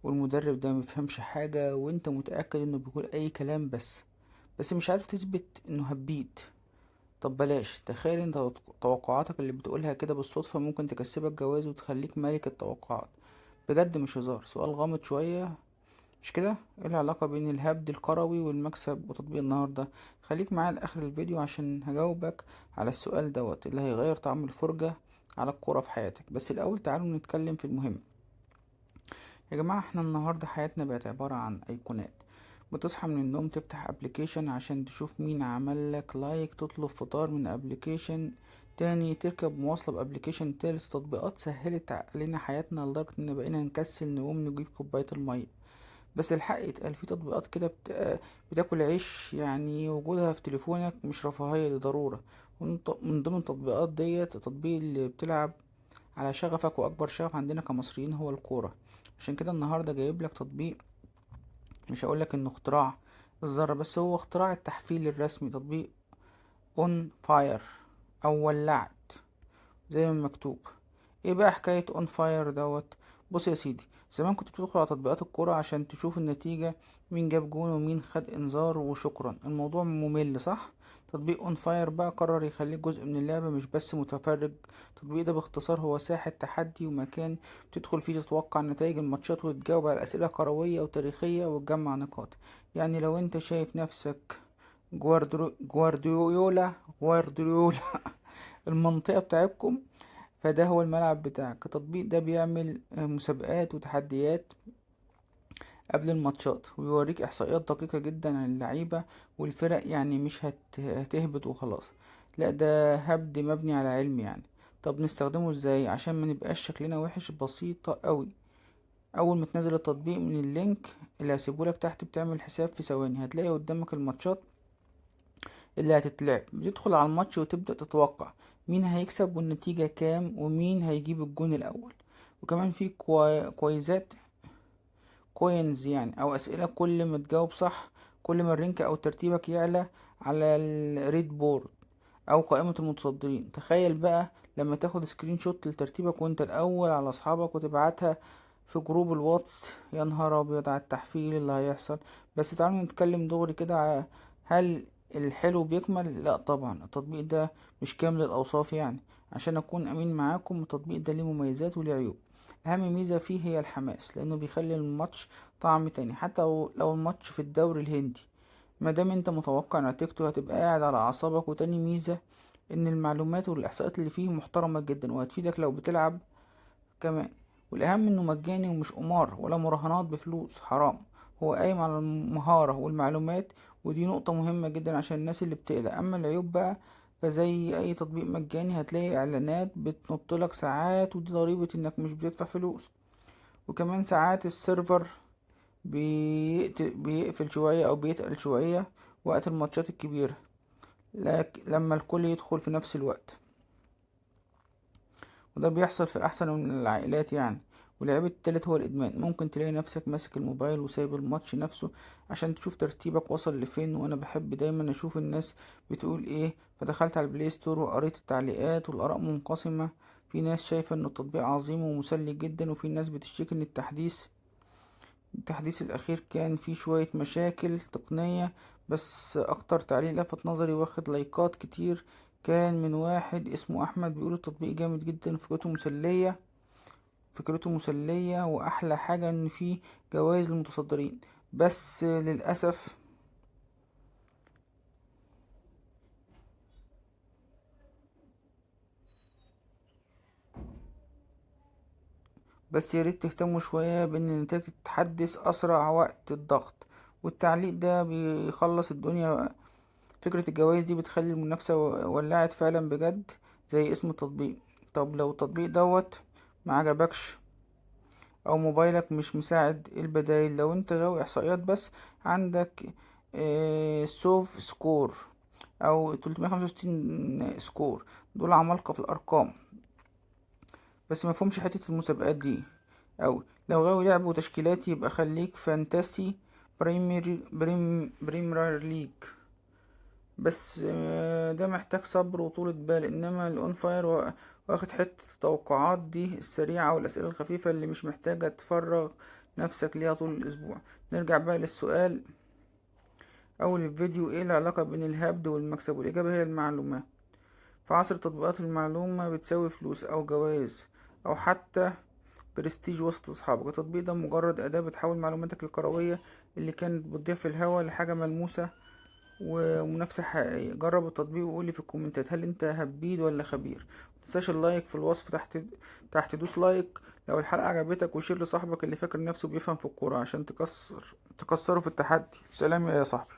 والمدرب ده مفهمش حاجة، وانت متأكد انه بيقول اي كلام، بس مش عارف تثبت انه هبيت. طب بلاش، تخيل انت توقعاتك اللي بتقولها كده بالصدفة ممكن تكسبك جواز وتخليك ملك التوقعات. بجد مش هزار، سؤال غامض شوية مش كده؟ ايه العلاقة بين الهبد الكروي والمكسب وتطبيق النهاردة؟ خليك معايا لآخر الفيديو عشان هجاوبك على السؤال دوت اللي هيغير طعم الفرجة على الكورة في حياتك. بس الأول تعالوا نتكلم في المهم. يا جماعة احنا النهاردة حياتنا بقت عبارة عن ايقونات. بتصحى من النوم تفتح application عشان تشوف مين عمل لك like، تطلب فطار من application تاني، تركب مواصلة ب application تالت. تطبيقات سهلت علينا حياتنا لدرجة ان بقينا نكسل نقوم نجيب كوباية المية. بس الحق يتقال، في تطبيقات كده بتاكل عيش، يعني وجودها في تليفونك مش رفاهية، دي ضرورة. ومن ضمن التطبيقات ديت التطبيق اللي بتلعب على شغفك، واكبر شغف عندنا كمصريين هو الكورة. عشان كده النهاردة جايب لك تطبيق، مش هقولك انه اختراع الذرة، بس هو اختراع التحفيل الرسمي، تطبيق On Fire او ولعت زي ما مكتوب. ايه بقى حكاية On Fire دوت؟ بص يا سيدي، زمان كنت بتدخل على تطبيقات الكورة عشان تشوف النتيجة، مين جاب جون ومين خد انذار وشكرا، الموضوع ممل صح؟ تطبيق On Fire بقى قرر يخليك جزء من اللعبة مش بس متفرج. التطبيق ده باختصار هو ساحة تحدي ومكان بتدخل فيه تتوقع نتائج الماتشات وتجاوب على أسئلة كروية وتاريخية وتجمع نقاط. يعني لو انت شايف نفسك جوارديولا جوارديولا المنطقة بتاعتكم، فده هو الملعب بتاعك. التطبيق ده بيعمل مسابقات وتحديات قبل الماتشات، ويوريك احصائيات دقيقة جدا عن اللعيبة والفرق، يعني مش هتهبط وخلاص، لا ده هبد مبني على علم يعني. طب نستخدمه ازاي عشان ما نبقاش شكلنا وحش؟ بسيطة قوي. اول ما تنزل التطبيق من ال link اللي هسيبهولك تحت، بتعمل حساب في ثواني، هتلاقي قدامك الماتشات اللي هتتلعب. بتدخل على الماتش وتبدأ تتوقع مين هيكسب والنتيجة كام ومين هيجيب الجون الأول. وكمان في كويزات، coins يعني، أو أسئلة، كل ما تجاوب صح كل ما ال rank أو ترتيبك يعلى على ال leaderboard أو قائمة المتصدرين. تخيل بقى لما تاخد screenshot لترتيبك وانت الأول على أصحابك وتبعتها في group الواتس، يا نهار أبيض على التحفيل اللي هيحصل. بس تعالوا نتكلم دغري كده، هل الحلو بيكمل؟ لا طبعا، التطبيق ده مش كامل الأوصاف يعني. عشان أكون أمين معاكم، التطبيق ده ليه مميزات وليه عيوب. أهم ميزة فيه هي الحماس، لأنه بيخلي الماتش طعم تاني حتى لو الماتش في الدوري الهندي، ما دام انت متوقع نتيجته هتبقى قاعد على أعصابك. وتاني ميزة إن المعلومات والإحصاءات اللي فيه محترمة جدا وهتفيدك لو بتلعب كمان. والأهم إنه مجاني ومش قمار ولا مراهنات بفلوس حرام، هو قايم على المهارة والمعلومات، ودي نقطة مهمة جدا عشان الناس اللي بتقلق. أما العيوب بقى فزي أي تطبيق مجاني هتلاقي إعلانات بتنطلك ساعات، ودي ضريبة إنك مش بتدفع فلوس. وكمان ساعات ال server بيقفل شوية أو بيتقل شوية وقت الماتشات الكبيرة، لكن لما الكل يدخل في نفس الوقت، وده بيحصل في أحسن من العائلات يعني. والعيب التالت هو الإدمان، ممكن تلاقي نفسك ماسك الموبايل وسايب الماتش نفسه عشان تشوف ترتيبك وصل لفين. وأنا بحب دايما أشوف الناس بتقول إيه، فدخلت على ال Play Store وقريت التعليقات، والآراء منقسمة. في ناس شايفة إن التطبيق عظيم ومسلي جدا، وفي ناس بتشتكي إن التحديث الأخير كان فيه شوية مشاكل تقنية. بس أكتر تعليق لفت نظري واخد لايكات كتير كان من واحد اسمه أحمد، بيقول التطبيق جامد جدا، فكرته مسلية، وأحلى حاجة إن فيه جوائز للمتصدرين. بس للأسف بس يا ريت تهتموا شوية بإن النتائج تتحدث أسرع وقت الضغط. والتعليق ده بيخلص الدنيا. فكرة الجوائز دي بتخلي المنافسة ولعت فعلا بجد زي اسم التطبيق. طب لو التطبيق دوت ما عجبكش او موبايلك مش مساعد، ايه البدايل؟ لو انت غاوي احصائيات بس، عندك Sofascore او 365 Score، دول عمالقة في الارقام، بس ما فهمش حتة المسابقات دي أوي. لو غاوي لعب وتشكيلات يبقى خليك Fantasy Premier League، بس ده محتاج صبر وطولة بال. انما ال On Fire واخد حتة التوقعات دي السريعة والاسئلة الخفيفة اللي مش محتاجة تفرغ نفسك ليها طول الأسبوع. نرجع بقى للسؤال أول الفيديو، إيه العلاقة بين الهبد والمكسب؟ والإجابة هي المعلومات. في عصر تطبيقات المعلومة بتساوي فلوس أو جوائز أو حتى برستيج وسط أصحابك. التطبيق ده مجرد أداة بتحول معلوماتك الكروية اللي كانت بتضيع في الهوا لحاجة ملموسة ومنافسة حقيقية. جرب التطبيق وقولي في الكومنتات هل انت هبيد ولا خبير. متنساش ال like في الوصف تحت، تحت دوس like لو الحلقة عجبتك، و share لصاحبك اللي فاكر نفسه بيفهم في الكورة عشان تكسره في التحدي. سلام يا صاحبي.